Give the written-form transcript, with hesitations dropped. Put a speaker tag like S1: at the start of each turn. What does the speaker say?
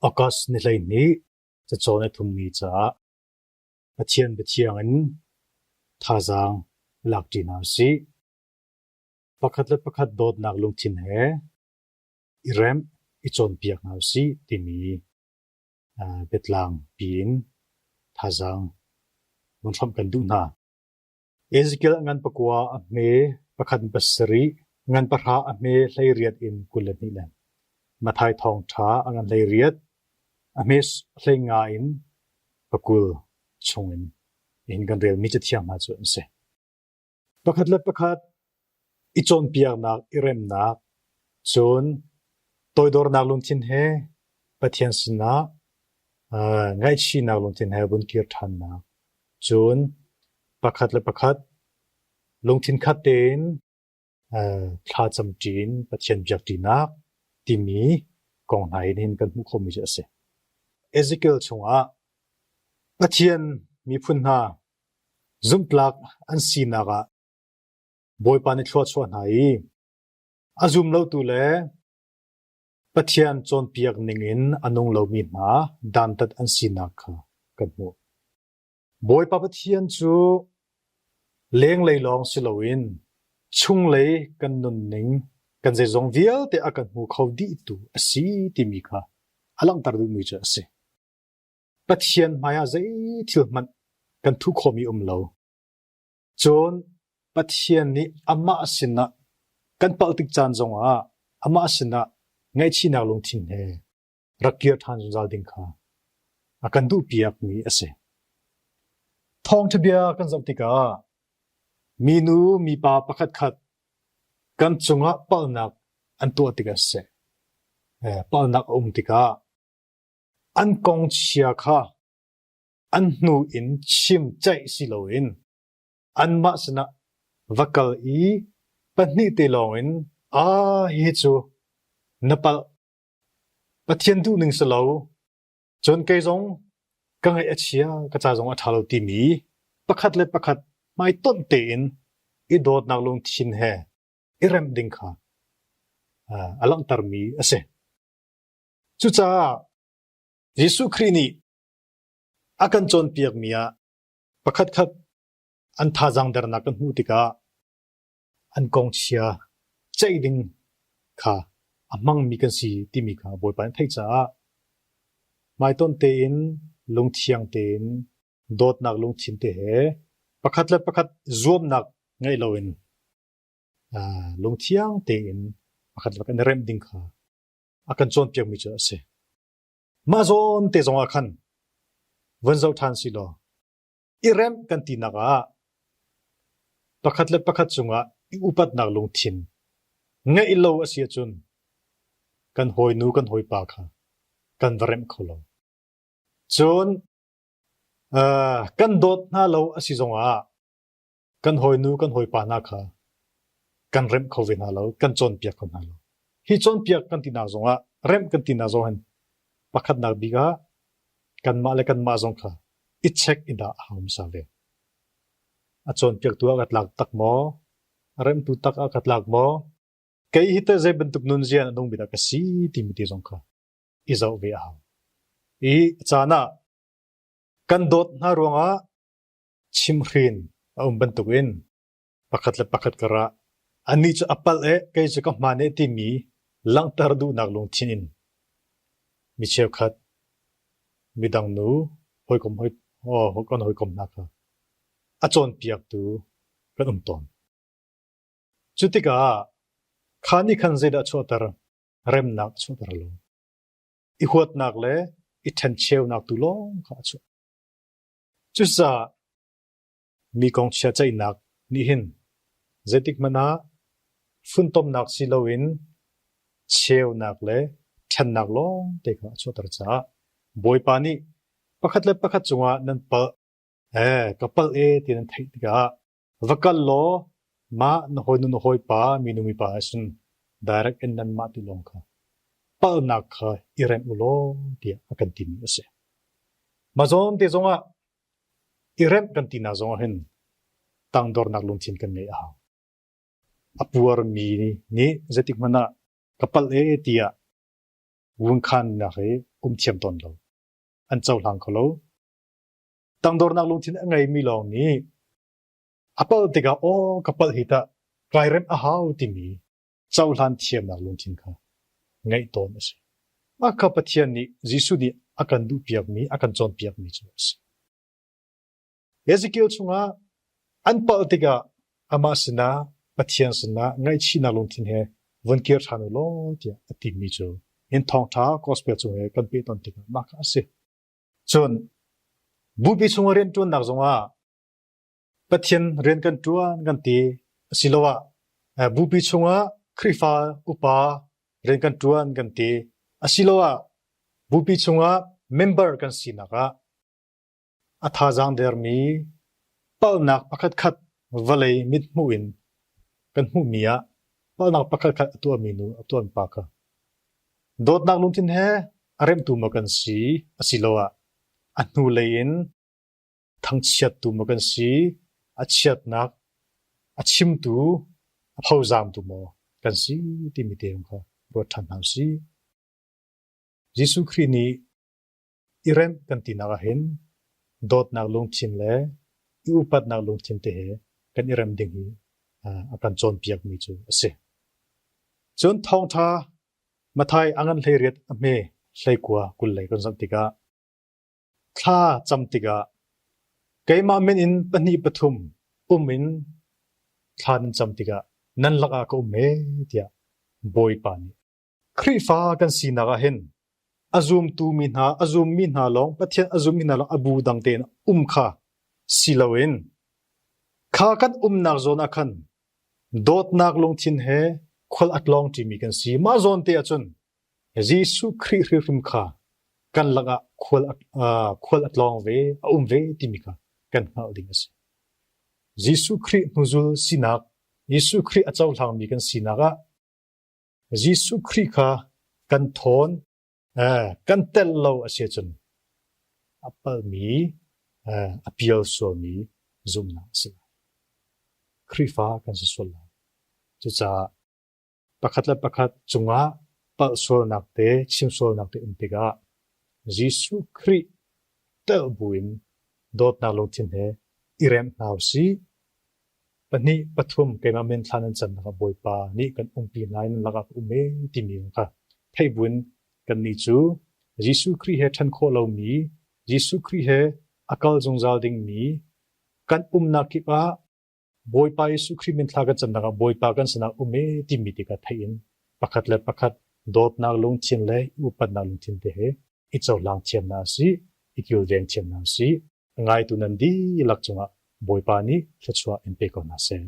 S1: August ni 12 cacawn a thummi caah Pathian biathiang in thazaang lakṭi hna usih. Pakhat le pakhat dawtnak lungthin he i remh, i cawnpiak hna usih timi biatlang piin thazaang vun hramh kan duh hna. Ezekiel a ngan pakua a hme pakhat in pasarih, ngan pahra a hme 18 in 22 le Matthai thawngṭha a ngan 18, a hme 15 in pakul chungin nihin kan relmi cathiang hna cu an si. Pakhat le pakhat i cawnpiaknak, i remnak, cun toidornak lungthin he Pathian sinah ngaihchihnak lungthin he vun kir ṭhannak, cun pakhat le pakhat lungthin khat tein thlacam ṭin Pathian biak ṭinak timi kong hna hin kan hmuh khawhmi cu a si. Ezekiel chungah Pathian miphun hna zumhtlak an sinak ah Bawipa nih thlua chuah hna i a zum lotu le Pathian cawnpiak ningin a nung lomi hna dantat an sinak kha kan hmuh. Bawipa Pathian cu lenglei lawng si loin chunglei kan nunning kan zeizong vialte a kan hmu kho dihtu a si timi kha a langhter duhmi cu a si. Pathian hmaiah zei thil hmanh kan thuh khawhmi um lo. Cun Pathian nih amah sinah kan palh tik caan zongah amah sinah ngaihchihnak lungthin he rak kir ṭhan zungzal ding kha a kan duhpiakmi a si. Thawngṭha bia kan zoh tikah minu mipa pakhatkhat kan cungah palhnak an tuah tikah siseh, palhnak a um tikah an kong chia kha an hnu in chim ceih si loin anmah sinah va kal i pahnih te lawngin aa hi cu na palh Pathian duhning si lo cun kei zong ka ngaih a chia ka ca zong a ṭha lo timi pakhat le pakhat hmaitonh tein i dawtnak lungthin he i remh ding kha a langhtermi a si. Cucaah Jesuh Khrih nih a kan cawnpiakmi ah pakhatkhat an thazaang dernak kan hmuh tikah an kong chia ceih ding kha a hmangmi kan si timi kha Bawipa nih a theih caah hmaitonh tein lungthiang tein dawtnak lungthin te he pakhat le pakhat zuamnak ngeih loin lungthiang tein pakhat le pakhat i remh ding kha a kan cawnpiakmi cu a si. Mah zawn te zong ah khan von zoh ṭhan si law i remh kan tinak ah pakhat le pakhat cungah i upatnak lungthin ngeih lo a si ahcun kan hawinu kan hawipa kha kan va remh kho lo. Cun uh, kan dawt hna lo a si zongah kan hawinu kan hawipa hna kha kan remh kho ve hna lo, kan cawnpiak kho hna lo. Hi cawnpiak kan tinak zongah remh kan tinak zong hin pakhatnak bik ah kanmah le kanmah zong kha i check i dah a hau hmasa ve. A cawnpiaktu ah ka tlak tak maw? A remhtu tak ah ka tlak maw? Kei hi teh zei bantuk nunzia a nung mi dah ka si timi te zong kha i zoh ve a hau. I caan ah kan dawt hna ruangah chimhhrin a um bantukin pakhat le pakhat karah anih cu a palh e kei cu ka hmaan e timi langhter duhnak lungthin in mi cheukhat midang nu hawikom hawi kan hawikom hna kha a cawnpiaktu kan um tawn. Cu tikah kha nih khan zeidah a chuahter? Remnak a chuahter lo. I huatnak le i ṭhencheunak tu lawng kha a chuah. Cucaah mi kong chia ceihnak nih hin zeitik hmanh ah funtomnak si loin cheunak le ṭhennak lawngte kha a chuahter caah Bawipa nih pakhat le pakhat cungah nan palh ee ka palh ee ti nan theih tikah va kal law mah na hawinu na hawipa minu mipa ahcun direct in nanmah ti lawng kha palhnak kha i remh u law tiah a kan timi a si. Mah zawn te zongah i remh kan tinak zongah hin tangdornak lungthin kan ngeih a hau. A puarmi nih zeitik hmanh ah ka palh ee tiah Vungkhannak hi um thiam tawn lo. An cohlang kho lo. Tangdornak lungthin a ngeimi lawng nih a palh tikah aw ka palh hi tah kai remh a hau timi cohlan thiamnak lungthin kha ngeih tawn a si. Mah kha Pathian nih Jesuh nih a kan duhpiakmi, a kan cawnpiakmi cu a si. Ezekiel chungah an palh tikah amah sinah Pathian sinah ngaihchihnak lungthin he vun kir ṭhan u law tiah a timi cu in thawngṭha gospel cung he kan peh tawn tikah mah kha a si. Cun bupi chungah rianṭuannak zongah Pathian rian kan ṭuan kan ti asiloah bupi chungah Khrihfa upa rian kan ṭuan kan ti asiloah bupi chungah member kan sinak ah a thazaang dermi palhnak pakhatkhat vawlei mithmuh in kan hmuhmi ah palhnak pakhatkhat a tuahmi nu a tuahmi pa kha dawtnak lungthin he a remhtu maw kan si asiloah a hnulei in thangchiattu maw kan si, a chiatnak a chimtu, a phozamtu maw kan si timi te kha ruat ṭhan hna usih. Jesuh Khrih nih i remh kan tinak ahhin dawtnak lungthin le i upatnak lungthin te he kan i rem ding hi a kan cawnpiakmi cu a si. Cun thawngṭha Matthai a ngan 18 a hme 19 kul lei kan zoh tikah Thla cam tikah keimah min in pahnih pathum um in thla nan cam tikah nan lakah ka um ee tiah Bawipa nih. Khrihfa kan sinak ah hin a zumtu mi hna, a zummi hna lawng, Pathian a zummi hna lawng a bu dang tein um kha si loin kha kan umnak zawn ah khan dawtnak lungthin he khual a tlawng ṭimi kan si. Mah zawn te ahcun Jesuh Khrih hrimhrim kha kan lakah khual khual a tlawng ve, a um ve timi kha kan hngalh ding a si. Jesuh Khrih hnuzul sinak, Jesuh Khrih a cohlangmi kan sinak ah Jesuh Khrih kha kan thawn, kan telh lo a si ahcun a palhmi, a pial sualmi zumhnak a si lai. Khrihfa kan si sual lai. Cucaah Pakhat le pakhat cungah palh sualnak te, chim sualnak te um tikah Jesuh Khrih telh buin dawtnak lungthin he i remh hna usih. Pahnih pathum keimah min thla nan camnak ah Bawipa nih kan umpi hna i nan lakah ka um ee timi kha theih buin kannih cu Jesuh Khrih he ṭhen khawh lomi, Jesuh Khrih he a kal zungzal dingmi kan umnak kip ah Bawipa Jesuh Khrih min thla kan camnak ah Bawipa kan sinah um ee timi ti kha theih in pakhat le pakhat dawtnak lungthin le i upatnak lungthin te he i cohlang thiam hna usih, i kilveng thiam hna usih. A ngaitu nan dihlak cungah Bawipa nih thluachuah in pe ko hna seh.